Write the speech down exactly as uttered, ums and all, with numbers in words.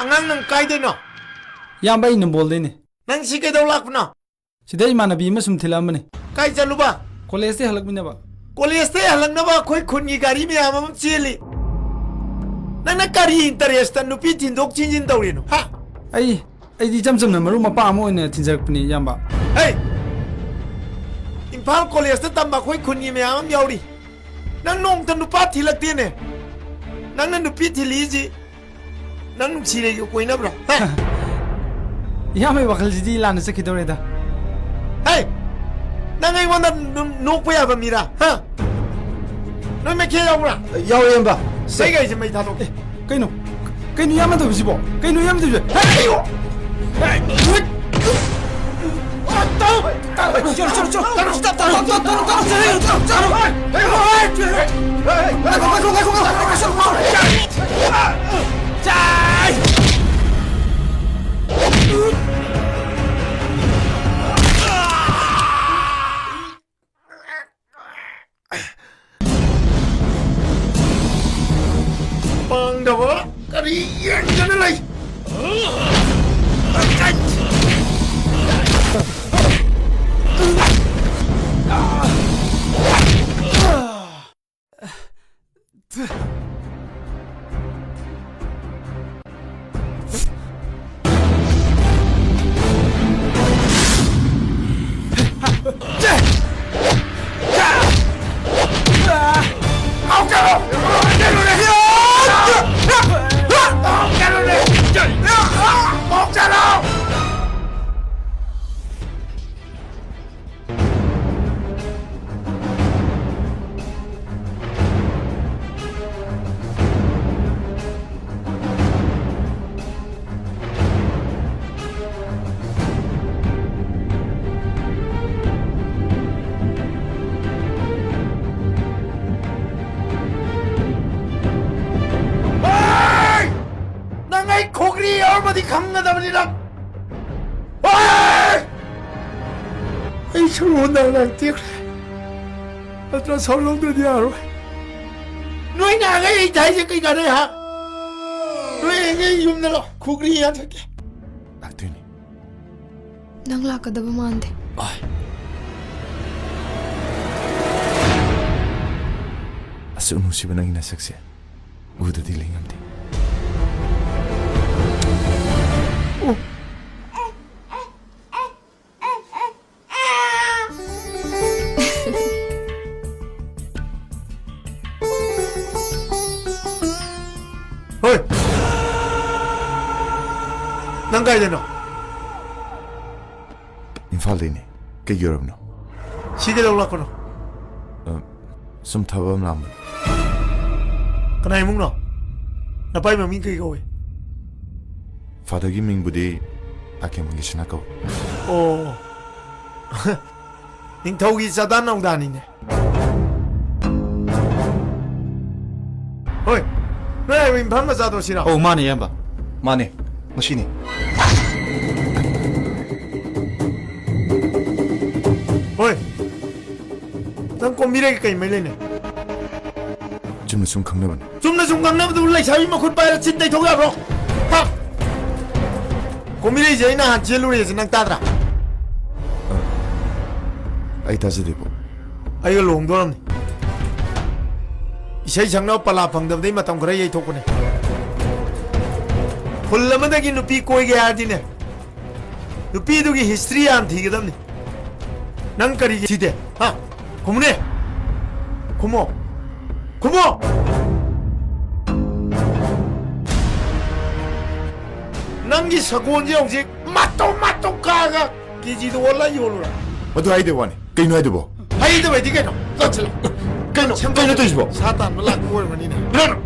ꯑꯉꯥꯡ, ꯅꯪ ꯀꯥꯏꯗꯩꯅꯣ? ꯏꯌꯥꯝꯕ, ꯑꯩ ꯅꯝꯕꯣꯜꯗꯩꯅꯦ꯫ ꯅꯪ ꯁꯤ ꯀꯩꯗꯧ ꯂꯥꯛꯄꯅꯣ? ꯁꯤꯗ ꯏꯃꯥꯟꯅꯕꯤ ꯑꯃ ꯁꯨꯝ ꯊꯤꯜꯂꯛꯑꯝꯕꯅꯦ꯫ ꯀꯥꯏ ꯆꯠꯂꯨꯕ? ꯀꯣꯂꯦꯖꯇꯩ ꯍꯜꯂꯛꯃꯤꯟꯅꯕ꯫ ꯀꯣꯂꯦꯖꯇꯩ ꯍꯜꯂꯛꯅꯕ ꯑꯩꯈꯣꯏ ꯈꯨꯟꯒꯤ ꯒꯥꯔꯤ ꯃꯌꯥꯝ ꯑꯃ ꯆꯦꯜꯂꯤ꯫ ꯅꯪꯅ ꯀꯔꯤ interest ꯅꯨꯄꯤ ꯊꯤꯟꯗꯣꯛ ꯊꯤꯟꯖꯤꯟ ꯇꯧꯔꯤꯅꯣ, ꯍꯥ? ꯑꯩ, ꯑꯩꯗꯤ ꯏꯆꯝ ꯆꯝꯅ ꯃꯔꯨꯞ ꯃꯄꯥꯡ ꯑꯃ ꯑꯣꯏꯅ ꯊꯤꯟꯖꯔꯛꯄꯅꯦ, ꯏꯌꯥꯝꯕ꯫ ꯍꯦ! ꯏꯝꯐꯥꯜ ꯀꯣꯂꯦꯖꯇ ꯇꯝꯕ ꯑꯩꯈꯣꯏ ꯈꯨꯟꯒꯤ ꯃꯌꯥꯝ ꯑꯃ ꯌꯥꯎꯔꯤ꯫ ꯅꯪ ꯅꯣꯡꯃꯇ ꯅꯨꯄꯥ ꯊꯤꯜꯂꯛꯇꯦꯅꯦ꯫ ꯅꯪꯅ ꯅꯨꯄꯤ ꯊꯤꯜꯂꯤꯁꯤ ꯅꯪ ꯅꯨꯡꯁꯤꯔꯩꯒ ꯀꯣꯏꯅꯕ꯭ꯔꯥ? ꯍꯥ? ꯏꯌꯥꯝꯕꯒꯤ ꯋꯥꯈꯜꯁꯤꯗꯤ ꯂꯥꯟꯅ ꯆꯠꯈꯤꯗꯧꯔꯦꯗ꯫ ꯍꯦ! ꯅꯪ ꯑꯩꯉꯣꯟꯗ ꯅ-, ꯅꯣꯛꯄ ꯌꯥꯕ ꯃꯤꯔꯥ? ꯍꯥ? ꯅꯣꯏ ꯃꯩꯈꯦ ꯌꯥꯎꯕ꯭ꯔꯥ? ꯌꯥꯎꯋꯦ, ꯏꯌꯥꯝꯕ꯫ ꯁꯦ꯫ ꯃꯩ ꯀꯩꯁꯦ ꯃꯩ ꯊꯥꯗꯣꯛꯀꯦ꯫ ꯀꯩꯅꯣ? ꯀꯩꯅꯣ ꯏꯌꯥꯝꯕ ꯇꯧꯔꯤꯁꯤꯕꯣ? ꯀꯩꯅꯣ ꯏꯌꯥꯝꯕ ꯇꯧꯔꯤꯁꯦ? ꯍꯦ! ꯄꯥꯡꯗꯕ ꯀꯔꯤ ꯌꯦꯡꯗꯅ ꯂꯩ? ꯍꯣꯏ! ꯅꯪ ꯑꯩ ꯈꯣꯡꯒ꯭ꯔꯤ ꯌꯥꯎꯔꯝꯃꯗꯤ ꯈꯪꯒꯗꯕꯅꯤ ꯅꯪ꯫ ꯍꯣꯏ! ꯑꯩ ꯁꯔꯨ ꯍꯣꯟꯗ ꯉꯥꯏ ꯇꯦꯛꯈ꯭ꯔꯦ꯫ Ultrasound ꯂꯧꯗ꯭ꯔꯗꯤ ꯌꯥꯔꯣꯏ꯫ ꯅꯣꯏ ꯅꯍꯥꯟꯈꯩ ꯑꯩ ꯊꯥꯏꯁꯦ ꯀꯩ ꯀꯥꯟꯅꯩ, ꯍꯥ? ꯅꯣꯏ ꯑꯩ ꯌꯨꯝꯗ ꯂꯥꯛꯑꯣ, ꯈꯨꯒ꯭ꯔꯤ ꯌꯥꯟꯊꯠꯀꯦ꯫ ꯂꯥꯛꯇꯣꯏꯅꯤ꯫ ꯅꯪ ꯂꯥꯛꯀꯗꯕ ꯃꯥꯟꯗꯦ꯫ ꯑꯥꯏ꯫ ꯑꯁꯨꯛ ꯅꯨꯡꯁꯤꯕ ꯅꯪꯒꯤ ꯅꯁꯛꯁꯦ ꯎꯗꯗꯤ ꯂꯩ ꯉꯝꯗꯦ꯫ ꯍꯣꯏ! ꯅꯪ ꯀꯥꯏꯗꯅꯣ? ꯏꯝꯐꯥꯜꯗꯩꯅꯦ꯫ ꯀꯩꯒꯤ ꯑꯣꯏꯔꯕꯅꯣ? ꯁꯤ ꯀꯩꯗꯧ ꯂꯥꯛꯄꯅꯣ? ꯑ, ꯁꯨꯝ ꯊꯕꯛ ꯑꯃ ꯂꯥꯛꯑꯝꯕꯅꯤ꯫ ꯀꯅꯥ ꯏꯃꯨꯡꯅꯣ? ꯅꯄꯥꯏ ꯃꯃꯤꯡ ꯀꯩ ꯀꯧꯏ? ꯐꯥꯗꯔꯒꯤ ꯃꯤꯡꯕꯨꯗꯤ ꯑꯥꯔ ꯀꯦ ꯃꯪꯒꯦꯁꯅ ꯀꯧꯏ꯫ ꯑꯣ꯫ ꯅꯤꯡꯊꯧꯒꯤ ꯆꯥꯗꯥ ꯅꯧꯗꯥꯅꯤꯅꯦ꯫ ꯍꯣꯏ, ꯅꯣꯏ ꯍꯥꯏꯕ ꯏꯝꯐꯥꯜ ꯃꯆꯥꯗꯣ ꯁꯤꯔꯣ? ꯑꯧ, ꯃꯥꯅꯦ, ꯏꯌꯥꯝꯕ꯫ ꯃꯥꯅꯦ, ꯉꯁꯤꯅꯤ꯫ ꯍꯣꯏ, ꯅꯪ ꯀꯣꯝꯕꯤꯔꯩꯒ ꯀꯩ ꯃꯔꯤ ꯂꯩꯅꯩ? ꯆꯨꯝꯅ ꯁꯨꯝ ꯈꯪꯅꯕꯅꯤ꯫ ꯆꯨꯝꯅ ꯁꯨꯝ ꯈꯪꯅꯕꯗꯨꯕꯨ ꯂꯩꯁꯥꯕꯤ ꯃꯈꯨꯠ ꯄꯥꯏꯔ ꯆꯤꯟ ꯇꯩꯊꯣꯛ ꯌꯥꯕ꯭ꯔꯣ? ꯍꯥ? ꯀꯣꯝꯕꯤꯔꯩꯁꯦ ꯑꯩꯅ ꯍꯥꯟ ꯆꯦꯜꯂꯨꯔꯦꯁꯦ ꯅꯪ ꯇꯥꯗ꯭ꯔꯥ? ꯑꯩ ꯇꯥꯖꯗꯦꯕꯣ꯫ ꯑꯩꯒ ꯂꯨꯍꯣꯡꯗꯣꯔꯝꯅꯤ꯫ ꯏꯁꯩ ꯁꯛꯅꯕ ꯄꯂꯥ ꯐꯪꯗꯕꯗꯩ ꯃꯇꯝ ꯈꯔ ꯌꯩꯊꯣꯛꯄꯅꯦ꯫ ꯈꯨꯜ ꯑꯃꯗꯒꯤ ꯅꯨꯄꯤ ꯀꯣꯏꯒꯦ ꯍꯥꯏꯔꯗꯤꯅꯦ, ꯅꯨꯄꯤꯗꯨꯒꯤ ꯍꯤꯁꯇ꯭ꯔꯤ ꯍꯥꯟꯅ ꯊꯤꯒꯗꯕꯅꯤ꯫ ꯅꯪ ꯀꯔꯤꯒꯤ ꯊꯤꯗꯦ? ꯍꯥ? ꯈꯨꯝꯃꯨꯅꯦ꯫ ꯈꯨꯝꯃꯣ꯫ ꯈꯨꯝꯃꯣ꯫ ꯅꯪꯒꯤ ꯁꯒꯣꯜꯁꯦ ꯍꯧꯖꯤꯛ ꯃꯇꯧ ꯃꯇꯧ ꯀꯥꯒ ꯀꯦꯖꯤꯗ ꯑꯣꯜꯂ ꯌꯣꯜꯂꯨꯔꯥ? ꯃꯗꯨ ꯍꯥꯏꯗꯦ ꯋꯥꯅꯤ꯫ ꯀꯩꯅꯣ ꯍꯥꯏꯗꯨꯕꯣ? ꯍꯩꯗꯕꯩꯗꯤ ꯀꯩꯅꯣ? ꯂꯥꯛꯁꯤꯜꯂ꯫ ꯀꯩꯅꯣ? ꯁꯦꯝꯗꯣꯛ-, ꯀꯩꯅꯣ ꯇꯧꯔꯤꯁꯤꯕꯣ? ꯁꯥ ꯇꯥꯟꯕ ꯂꯥꯛꯄ ꯑꯣꯏꯔꯝꯒꯅꯤꯅꯦ꯫ ꯏꯔꯥꯡ-,